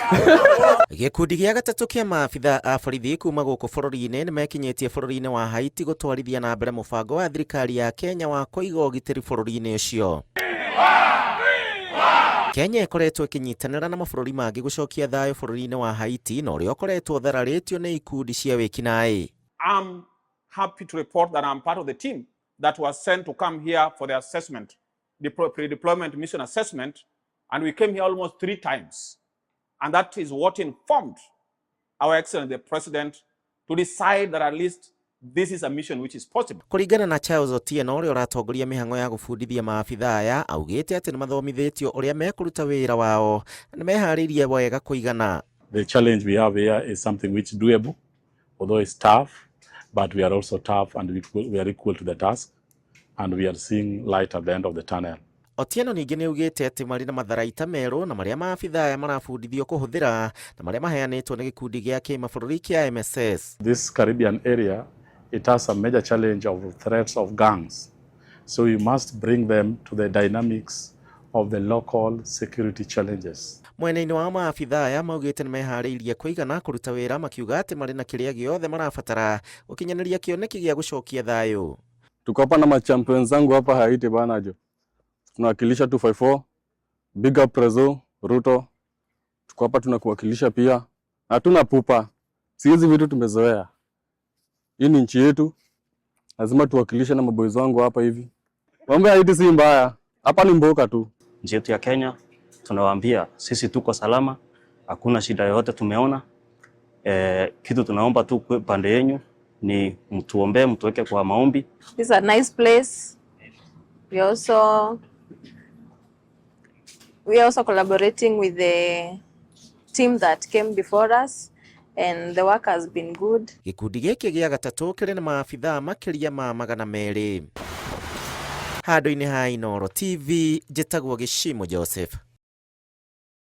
Gĩkundi gĩa gatatũ kĩa maabitha a borithi kuma gũkũ bũrũri-inĩ nĩmekinyĩtie bũrũri-inĩ wa Haiti gũtwarithia na mbere mũbango wa thirikari ya Kenya wa kũiga ũgitĩri bũrũri-inĩ ũcio. Kenya ĩkoretwo ĩkĩnyitanĩra na mabũrũri mangĩ gũcokia thayũ bũrũri-inĩ wa Haiti na ũrĩa ũkoretwo ũthararĩtio nĩ ikundi cia wĩkinaĩ. I'm happy to report that I'm part of the team that was sent to come here for the assessment, the pre-deployment mission assessment, and we came here almost 3 times. And that is what informed our Excellency the President to decide that at least this is a mission which is possible. Kũringana na Charles Otieno ũrĩa ũratongoria mĩhang'o ya gũbundithia maabitha aya, augĩte atĩ nĩmathomithĩtio ũrĩa mekũruta wĩra wao na nĩmeharĩirie wega kũigana. The challenge we have here is something which is doable, although it's tough, but we are also tough and we are equal to the task, and we are seeing light at the end of the tunnel. Otieno ningĩ nĩaugĩte atĩ marĩ na matharaita merũ na marĩa maabitha aya marabundithio kũhũthĩra na marĩa maheanĩtwo nĩ gĩkundi gĩa kĩmabũrũri kĩa MSS. This Caribbean area, it has a major challenge of threats of gangs. So you must bring them to the dynamics of the local security challenges. Mwena-inĩ wa maabitha aya maugĩte nĩmeharĩirie kũigana kũruta wĩra makiuga atĩ marĩ na kĩrĩa gĩothe marabatara gũkinyanĩria kĩoneki gĩa gũcokia thayũ. Tuko hapa na machampions zangu hapa Haiti bana jo. Tunawakilisha 254, big up Prezo, Ruto. Tuko hapa tunakuwakilisha pia. Hatuna pupa. Si hizi vitu tumezoea. Hii ni nchi yetu. Lazima tuwakilishe na maboys wangu hapa hivi. Mambo ya Haiti si mbaya. Hapa ni mboka tu. Nchi yetu ya Kenya tunawaambia sisi tuko salama, hakuna shida yoyote tumeona. Kitu tunaomba tu kwa pande yenu ni mtuombee, mtuweke kwa maombi. This is a nice place. We are also collaborating with the team that came before us, and the work has been good. Gĩkundi gĩkĩ gĩa gatatũ kĩrĩ na maabitha makĩria ma 200. Handũ-inĩ ha Inooro TV, njĩtagwo Gĩcimo Joseph.